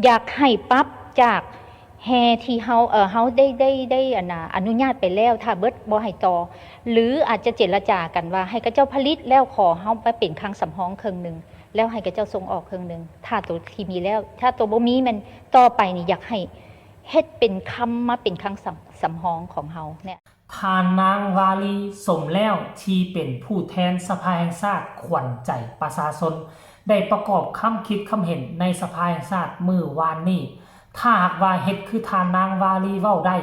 ຢາກໃຫ້ປັບຈາກແຮ່ທີ່ເຮົາ ເອີ ເຮົາໄດ້ ໄດ້ ໄດ້ ອັນນ່າ ອະນຸຍາດໄປແລ້ວ ຖ້າເບິດບໍ່ໃຫ້ຕໍ່ ຫຼືອາດຈະເຈລະຈາກັນວ່າໃຫ້ເຂົາເຈົ້າຜະລິດແລ້ວ ຂໍເຮົາມາເປັນຄັງສຳຮອງເຄິ່ງໜຶ່ງ ແລ້ວໃຫ້ເຂົາເຈົ້າສົ່ງອອກເຄິ່ງໜຶ່ງ ຖ້າໂຕທີ່ມີແລ້ວ. ຖ້າໂຕບໍ່ມີແມ່ນຕໍ່ໄປນີ້ ຢາກໃຫ້ເຮັດເປັນຄຳມາເປັນຄັງສຳ ສຳຮອງຂອງເຮົາແນະ. ທ່ານນາງວາລີ ສົມແລ້ວ ທີ່ເປັນຜູ້ແທນສະພາແຫ່ງຊາດ ຂວັນໃຈປະຊາຊົນ ໄດ້ປະກອບຄຳຄິດຄຳເຫັນໃນສະພາແຫ່ງຊາດມື້ວານນີ້. ຖ້າຫາກວ່າເຮັດຄືທ່ານນາງວາລີເວົ້າໄດ້,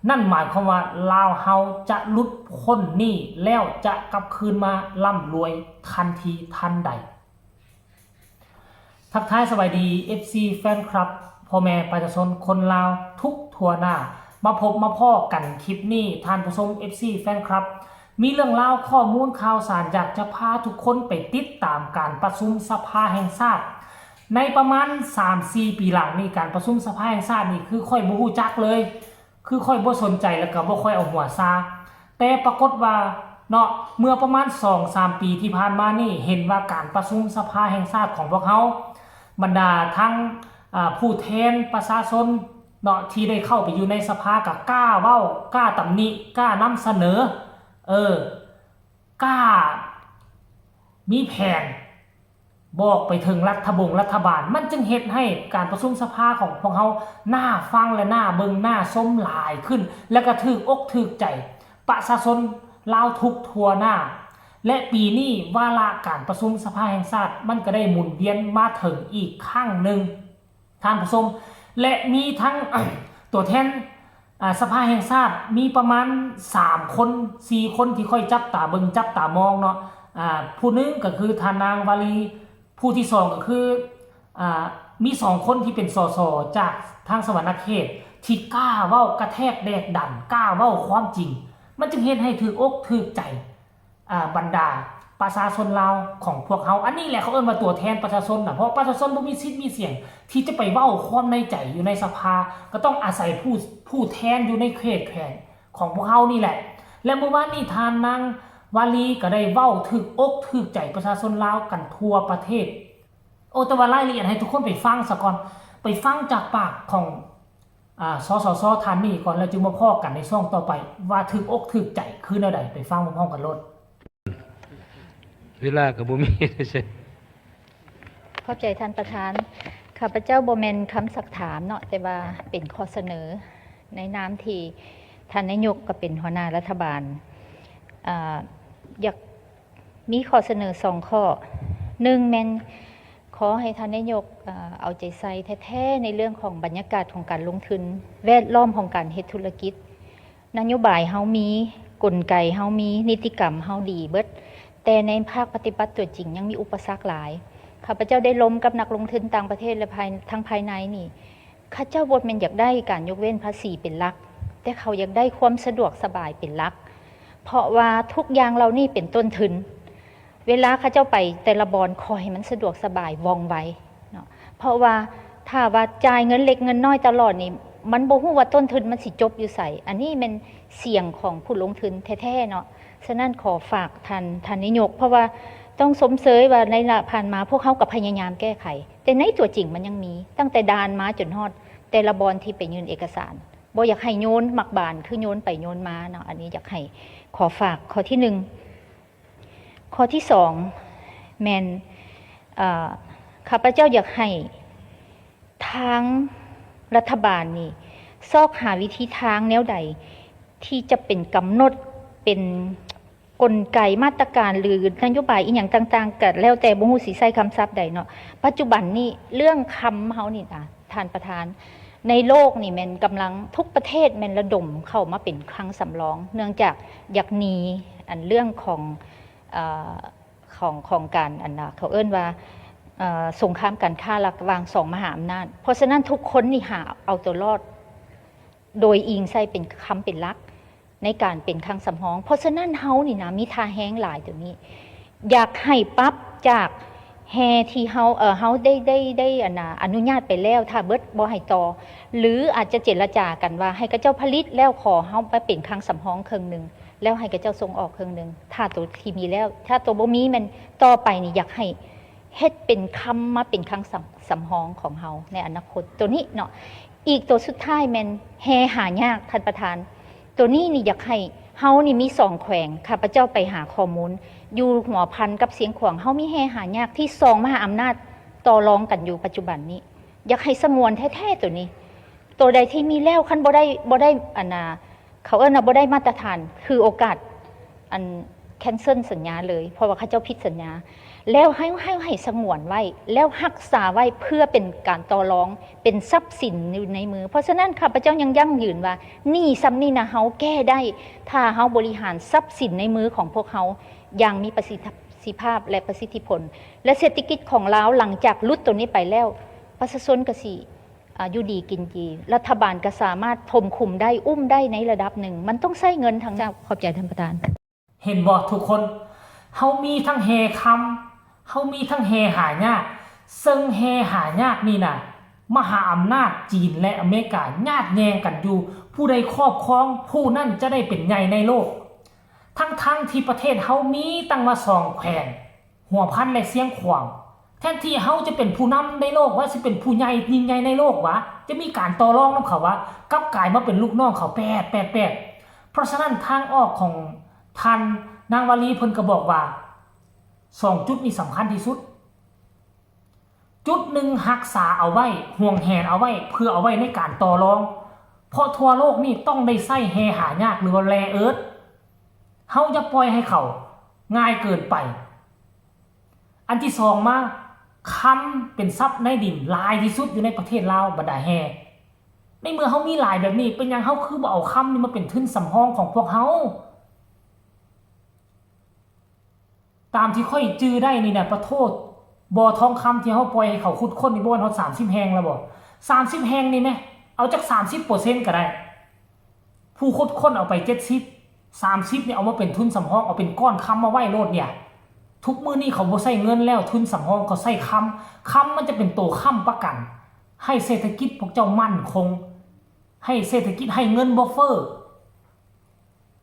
ນັ້ນໝາຍຄວາມວ່າລາວເຮົາຈະຫຼຸດພົ້ນໜີ້ແລ້ວຈະກັບຄືນມາລ່ຳລວຍທັນທີທັນໃດ. ທັກທາຍສະບາຍດີ ເອັຟຊີ ແຟນຄລັບ ພໍ່ແມ່ປະຊາຊົນຄົນລາວທຸກທົ່ວໜ້າ. ມາພົບມາພໍ້ກັນຄລິບນີ້ ທ່ານຜູ້ຊົມ ເອັຟຊີ ແຟນຄລັບ ມີເລື່ອງລາວ ຂໍ້ມູນຂ່າວສານ ຢາກຈະພາທຸກຄົນໄປຕິດຕາມການປະຊຸມສະພາແຫ່ງຊາດ ໃນປະມານສາມສີ່ປີຫຼັງນີ້. ການປະຊຸມສະພາແຫ່ງຊາດນີ້ ຄືຂ້ອຍບໍ່ຮູ້ຈັກເລີຍ ຄືຂ້ອຍບໍ່ສົນໃຈ ແລ້ວກໍບໍ່ຄ່ອຍເອົາຫົວຊາ. ແຕ່ປາກົດວ່າເນາະ ເມື່ອປະມານສອງສາມປີທີ່ຜ່ານມານີ້ ເຫັນວ່າການປະຊຸມສະພາແຫ່ງຊາດຂອງພວກເຮົາ ບັນດາທັງ ອາ ຜູ້ແທນປະຊາຊົນເນາະ ທີ່ໄດ້ເຂົ້າໄປຢູ່ໃນສະພາ ກໍກ້າເວົ້າ ກ້າຕຳໜິ ກ້ານຳສະເໜີ ເອີ ກ້າມີແຜນ ບອກໄປເຖິງລັດຖະບົງລັດຖະບານ, ມັນຈຶ່ງເຮັດໃຫ້ການປະຊຸມສະພາຂອງພວກເຮົາໜ້າຟັງ ແລະ ໜ້າເບິ່ງໜ້າຊົມຫຼາຍຂຶ້ນ ແລະ ກໍຖືກອົກຖືກໃຈປະຊາຊົນລາວທຸກທົ່ວໜ້າ. ແລະ ປີນີ້ວາລະການປະຊຸມສະພາແຫ່ງຊາດ ມັນກໍໄດ້ໝູນວຽນມາເຖິງອີກຄັ້ງໜຶ່ງ. ທ່ານຜູ້ຊົມ ແລະ ມີທັງ ຕົວແທນ ອາ ສະພາແຫ່ງຊາດ ມີປະມານສາມຄົນ ສີ່ຄົນທີ່ຂ້ອຍຈັບຕາເບິ່ງ ຈັບຕາມອງເນາະ. ອາ ຜູ້ໜຶ່ງກໍຄືທ່ານນາງວາລີ, ຜູ້ທີສອງກໍຄື ອາ ມີສອງຄົນທີ່ເປັນ ສສ ຈາກທາງສະຫວັນນະເຂດ ທີ່ກ້າເວົ້າກະແທກແດກດັນ ກ້າເວົ້າຄວາມຈິງ ມັນຈຶ່ງເຮັດໃຫ້ຖືກອົກຖືກໃຈ ອາ ບັນດາປະຊາຊົນລາວຂອງພວກເຮົາ. ອັນນີ້ແຫຼະເຂົາເອີ້ນວ່າຕົວແທນປະຊາຊົນນະ, ເພາະປະຊາຊົນບໍ່ມີສິດມີສຽງທີ່ຈະໄປເວົ້າຄວາມໃນໃຈຢູ່ໃນສະພາ, ກໍຕ້ອງອາໄສຜູ້ ຜູ້ແທນຢູ່ໃນເຂດແຂວງຂອງພວກເຮົານີ້ແຫຼະ. ແລະ ມື້ວານນີ້ທ່ານນາງວາລີກໍໄດ້ເວົ້າຖືກອົກຖືກໃຈປະຊາຊົນລາວກັນທົ່ວປະເທດ. ໂອ້ ແຕ່ວ່າລາຍລະອຽດໃຫ້ທຸກຄົນໄປຟັງສາກ່ອນ, ໄປຟັງຈາກປາກຂອງ ອາ ສສສ ທ່ານນີ້ກ່ອນ ແລ້ວຈຶ່ງມາພໍ້ກັນໃນຊ່ວງຕໍ່ໄປ ວ່າຖືກອົກຖືກໃຈຄືແນວໃດ. ໄປຟັງພ້ອມໆກັນໂລດ. ເວລາກໍບໍ່ມີ. ຂອບໃຈທ່ານປະທານ. ຂ້າພະເຈົ້າບໍ່ແມ່ນຄຳສັກຖາມເນາະ, ແຕ່ວ່າເປັນຂໍ້ສະເໜີ ໃນນາມທີ່ທ່ານນາຍົກກໍເປັນຫົວໜ້າລັດຖະບານ, ອາ ຢາກ ມີຂໍ້ສະເໜີສອງຂໍ້. ໜຶ່ງແມ່ນຂໍໃຫ້ທ່ານນາຍົກ ເອີ ເອົາໃຈໃສ່ແທ້ໆ ໃນເລື່ອງຂອງບັນຍາກາດຂອງການລົງທຶນ, ແວດລ້ອມຂອງການເຮັດທຸລະກິດ. ນະໂຍບາຍເຮົາມີ, ກົນໄກເຮົາມີ, ນິຕິກຳເຮົາດີເບິດ, ແຕ່ໃນພາກປະຕິບັດຕົວຈິງຍັງມີອຸປະສັກຫຼາຍ. ຂ້າພະເຈົ້າໄດ້ລົມກັບນັກລົງທຶນຕ່າງປະເທດ ແລະ ພາຍ ທັງພາຍໃນນີ້, ເຂົາເຈົ້າບໍ່ແມ່ນຢາກໄດ້ການຍົກເວັ້ນພາສີເປັນຫຼັກ, ແຕ່ເຂົາຢາກໄດ້ຄວາມສະດວກສະບາຍເປັນຫຼັກ, ເພາະວ່າທຸກຢ່າງເຫຼົ່ານີ້ເປັນຕົ້ນທຶນ. ເວລາເຂົາເຈົ້າໄປແຕ່ລະບ່ອນ ຂໍໃຫ້ມັນສະດວກສະບາຍ ວ່ອງໄວເນາະ, ເພາະວ່າຖ້າວ່າຈ່າຍເງິນເລັກເງິນນ້ອຍຕະຫຼອດນີ້ ມັນບໍ່ຮູ້ວ່າຕົ້ນທຶນມັນຊິຈົບຢູ່ໃສ. ອັນນີ້ແມ່ນສຽງຂອງຜູ້ລົງທຶນແທ້ໆເນາະ. ສະນັ້ນຂໍຝາກທ່ານ ທ່ານນາຍົກ, ເພາະວ່າຕ້ອງຊົມເຊີຍວ່າໃນລະຜ່ານມາພວກເຮົາກໍພະຍາຍາມແກ້ໄຂ, ແຕ່ໃນຕົວຈິງມັນຍັງມີ, ຕັ້ງແຕ່ດ່ານມາຈົນຮອດແຕ່ລະບ່ອນທີ່ໄປຍື່ນເອກະສານ, ບໍ່ຢາກໃຫ້ໂຍນໝາກບານ ຄືໂຍນໄປໂຍນມາເນາະ. ອັນນີ້ຢາກໃຫ້ ຂໍຝາກຂໍ້ທີໜຶ່ງ. ຂໍ້ທີສອງແມ່ນ ເອີ ຂ້າພະເຈົ້າຢາກໃຫ້ທາງລັດຖະບານນີ້ ຊອກຫາວິທີທາງແນວໃດ ທີ່ຈະເປັນກຳນົດ ເປັນກົນໄກ ມາດຕະການ ຫຼື ນະໂຍບາຍອີ່ຫຍັງຕ່າງໆ ກໍແລ້ວແຕ່ ບໍ່ຮູ້ຊິໃຊ້ຄຳສັບໃດເນາະ. ປັດຈຸບັນນີ້ເລື່ອງຄຳເຮົານີ້ນະ ທ່ານປະທານ, ໃນໂລກນີ້ແມ່ນກຳລັງ ທຸກປະເທດແມ່ນລະດົມເຂົ້າມາເປັນຄັງສຳລອງ ເນື່ອງຈາກຢາກໜີ ອັນເລື່ອງຂອງ ເອີ ຂອງ ຂອງການ ອັນນ່າ ເຂົາເອີ້ນວ່າ ເອີ ສົງຄາມການຄ້າລະຫວ່າງສອງມະຫາອຳນາດ. ເພາະສະນັ້ນທຸກຄົນນີ້ຫາເອົາຕົວລອດ ໂດຍອີງໃສ່ເປັນຄຳເປັນຫຼັກໃນການເປັນຄັງສຳຮອງ. ເພາະສະນັ້ນເຮົານີ້ນະ ມີທ່າແຮງຫຼາຍຕົວນີ້ ຢາກໃຫ້ປັບຈາກແຮ່ທີ່ເຮົາ ເອີ ເຮົາໄດ້ ໄດ້ ໄດ້ ອັນນ່າ ອະນຸຍາດໄປແລ້ວ ຖ້າເບິດບໍ່ໃຫ້ຕໍ່ ຫຼືອາດຈະເຈລະຈາກັນວ່າໃຫ້ເຂົາເຈົ້າຜະລິດແລ້ວ ຂໍເຮົາມາເປັນຄັງສຳຮອງເຄິ່ງໜຶ່ງ ແລ້ວໃຫ້ເຂົາເຈົ້າສົ່ງອອກເຄິ່ງໜຶ່ງ ຖ້າໂຕທີ່ມີແລ້ວ. ຖ້າໂຕບໍ່ມີແມ່ນຕໍ່ໄປນີ້ ຢາກໃຫ້ ເຮັດເປັນຄຳມາເປັນຄັງສຳ ສຳຮອງຂອງເຮົາໃນອະນາຄົດ ໂຕນີ້ເນາະ. ອີກໂຕສຸດທ້າຍແມ່ນແຮ່ຫາຍາກ ທ່ານປະທານ. ໂຕນີ້ນີ້ຢາກໃຫ້ເຮົານີ້ມີສອງແຂວງ, ຂ້າພະເຈົ້າໄປຫາຂໍ້ມູນ ຢູ່ຫົວພັນກັບຊຽງຂວາງ ເຮົາມີແຮ່ຫາຍາກທີ່ສອງມະຫາອຳນາດຕໍ່ລອງກັນຢູ່ປັດຈຸບັນນີ້. ຢາກໃຫ້ສະຫງວນແທ້ໆໂຕນີ້. ໂຕໃດທີ່ມີແລ້ວ ຄັນບໍ່ໄດ້ ບໍ່ໄດ້ ອັນນ່າ ເຂົາເອີ້ນວ່າບໍ່ໄດ້ມາດຕະຖານ ຖືໂອກາດ ອັນ cancel ສັນຍາເລີຍ ເພາະວ່າເຂົາເຈົ້າຜິດສັນຍາ. ແລ້ວໃຫ້ ໃຫ້ ໃຫ້ສະຫງວນໄວ້ ແລ້ວຮັກສາໄວ້ເພື່ອເປັນການຕໍ່ລອງ ເປັນຊັບສິນຢູ່ໃນມື. ເພາະສະນັ້ນ ຂ້າພະເຈົ້າຍັງຢັ້ງຢືນວ່າ ໜີ້ສ່ຳນີ້ນະ ເຮົາແກ້ໄດ້ ຖ້າເຮົາບໍລິຫານຊັບສິນໃນມືຂອງພວກເຮົາຢ່າງມີປະສິດທິພາບ ແລະ ປະສິດທິຜົນ ແລະ ເສດຖະກິດຂອງລາວ ຫຼັງຈາກຫຼຸດໂຕນີ້ໄປແລ້ວ ປະຊາຊົນກໍຊິ ອາ ຢູ່ດີກິນດີ, ລັດຖະບານກໍສາມາດຄວບຄຸມໄດ້, ອຸ້ມໄດ້ໃນລະດັບໜຶ່ງ. ມັນຕ້ອງໃຊ້ເງິນທັງ ເຈົ້າ ຂອບໃຈທ່ານປະທານ. ເຫັນບໍ່ທຸກຄົນ? ເຮົາມີທັງແຮ່ຄຳ, ເຮົາມີທັງແຮ່ຫາຍາກ, ເຊິ່ງແຮ່ຫາຍາກນີ້ນະ ມະຫາອຳນາດຈີນ ແລະ ອາເມລິກາຍາດແຍ່ງກັນຢູ່, ຜູ້ໃດຄອບຄອງ ຜູ້ນັ້ນຈະໄດ້ເປັນໃຫຍ່ໃນໂລກ. ທັງໆທີ່ປະເທດເຮົາມີຕັ້ງວ່າສອງແຂວງ ຫົວພັນ ແລະ ຊຽງຂວາງ, ແທນທີ່ເຮົາຈະເປັນຜູ້ນຳໃນໂລກວະ, ຊິເປັນຜູ້ໃຫຍ່ຍິ່ງໃຫຍ່ໃນໂລກວະ, ຈະມີການຕໍ່ລອງນຳເຂົາວະ, ກັບກາຍມາເປັນລູກນ້ອງເຂົາແປດໆ. ເພາະສະນັ້ນ ທາງອອກຂອງທ່ານນາງວາລີ ເພິ່ນກໍບອກວ່າ ສອງຈຸດນີ້ສຳຄັນທີ່ສຸດ. ຈຸດໜຶ່ງຮັກສາເອົາໄວ້, ຫວງແຫນເອົາໄວ້, ເພື່ອເອົາໄວ້ໃນການຕໍ່ລອງ, ເພາະທົ່ວໂລກນີ້ຕ້ອງໄດ້ໃຊ້ແຮ່ຫາຍາກ ຫຼືວ່າ rare earth. ເຮົາຢ່າປ່ອຍໃຫ້ເຂົາງ່າຍເກີນໄປ. ອັນທີສອງມາ, ຄຳເປັນຊັບໃນດິນຫຼາຍທີ່ສຸດຢູ່ໃນປະເທດລາວ, ບັນດາແຮ່. ໃນເມື່ອເຮົາມີຫຼາຍແບບນີ້, ເປັນຫຍັງເຮົາຄືບໍ່ເອົາຄຳນີ້ມາເປັນທຶນສຳຮອງຂອງພວກເຮົາ? ຕາມທີ່ຂ້ອຍຈື່ໄດ້ນີ້ນະ, ປະໂທດ ບໍ່ທອງຄຳທີ່ເຮົາປ່ອຍໃຫ້ເຂົາຂຸດຄົ້ນນີ້ ບໍ່ແມ່ນຮອດສາມສິບແຫ່ງແລ້ວບໍ່? ສາມສິບແຫ່ງນີ້ແມ, ເອົາຈັກສາມສິບເປີເຊັນກໍໄດ້. ຜູ້ຂຸດຄົ້ນເອົາໄປເຈັດສິບ, ສາມສິບນີ້ເອົາມາເປັນທຶນສຳຮອງ, ເອົາເປັນກ້ອນຄຳມາໄວ້ໂລດເນຍ. ທຸກມື້ນີ້ເຂົາບໍ່ໃຊ້ເງິນແລ້ວ, ທຶນສຳຮອງເຂົາໃຊ້ຄຳ. ຄຳມັນຈະເປັນໂຕຄ້ຳປະກັນໃຫ້ເສດຖະກິດພວກເຈົ້າໝັ້ນຄົງ, ໃຫ້ເສດຖະກິດ, ໃຫ້ເງິນບໍ່ເຟີ້.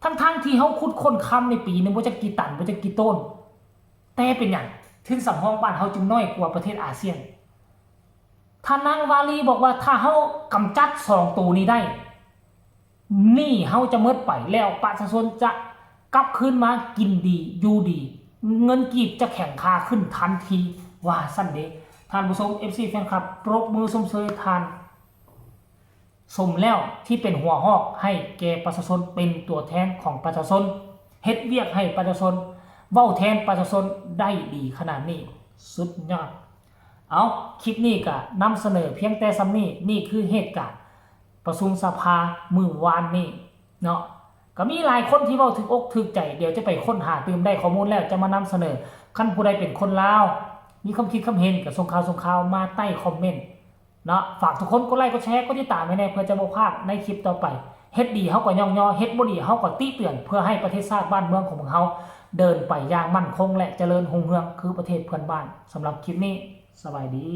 ທັງໆທີ່ເຮົາຂຸດຄົ້ນຄຳໃນປີໜຶ່ງບໍ່ຈັກກີ່ຕັນ, ບໍ່ຈັກກີ່ໂຕນ, ແຕ່ເປັນຫຍັງທຶນສຳຮອງບ້ານເຮົາຈຶ່ງນ້ອຍກວ່າປະເທດອາຊຽນ? ທ່ານນາງວາລີບອກວ່າ ຖ້າເຮົາກຳຈັດສອງໂຕນີ້ໄດ້, ໜີ້ເຮົາຈະໝົດໄປ ແລ້ວປະຊາຊົນຈະກັບຄືນມາກິນດີຢູ່ດີ, ເງິນກີບຈະແຂງຄ່າຂຶ້ນທັນທີ, ວ່າຊັ້ນເດ. ທ່ານຜູ້ຊົມ ເອັຟຊີ ແຟນຄລັບ ປົບມືຊົມເຊີຍທ່ານ ສົມແລ້ວທີ່ເປັນຫົວຫອກໃຫ້ແກ່ປະຊາຊົນ, ເປັນຕົວແທນຂອງປະຊາຊົນ, ເຮັດວຽກໃຫ້ປະຊາຊົນ, ເວົ້າແທນປະຊາຊົນໄດ້ດີຂະໜາດນີ້, ສຸດຍອດ. ເອົາ, ຄລິບນີ້ກະນຳສະເໜີພຽງແຕ່ສ່ຳນີ້. ນີ້ຄືເຫດການປະຊຸມສະພາມື້ວານນີ້ເນາະ. ກະມີຫຼາຍຄົນທີ່ເວົ້າຖືກອົກຖືກໃຈ, ດຽວຈະໄປຄົ້ນຫາຕື່ມ, ໄດ້ຂໍ້ມູນແລ້ວຈະມານຳສະເໜີ. ຄັນຜູ້ໃດເປັນຄົນລາວ ມີຄວາມຄິດຄວາມເຫັນ ກະສົ່ງຂ່າວ ສົ່ງຂ່າວມາໃຕ້ຄອມເມັນ ເນາະ. ຝາກທຸກຄົນກົດໄລກົດແຊ ກົດຕິດຕາມໄວ້ແດ່ ເພື່ອຈະບໍ່ພາດໃນຄລິບຕໍ່ໄປ. ເຮັດດີເຮົາກໍຍ້ອງຍໍ, ເຮັດບໍ່ດີເຮົາກໍຕິເຕືອນ, ເພື່ອໃຫ້ປະເທດຊາດບ້ານເມືອງຂອງພວກເຮົາເດີນໄປຢ່າງໝັ້ນຄົງ ແລະ ຈະເລີນຮຸ່ງເຮືອງຄືປະເທດເພື່ອນບ້ານ. ສຳລັບຄລິບນີ້ ສະບາຍດີ.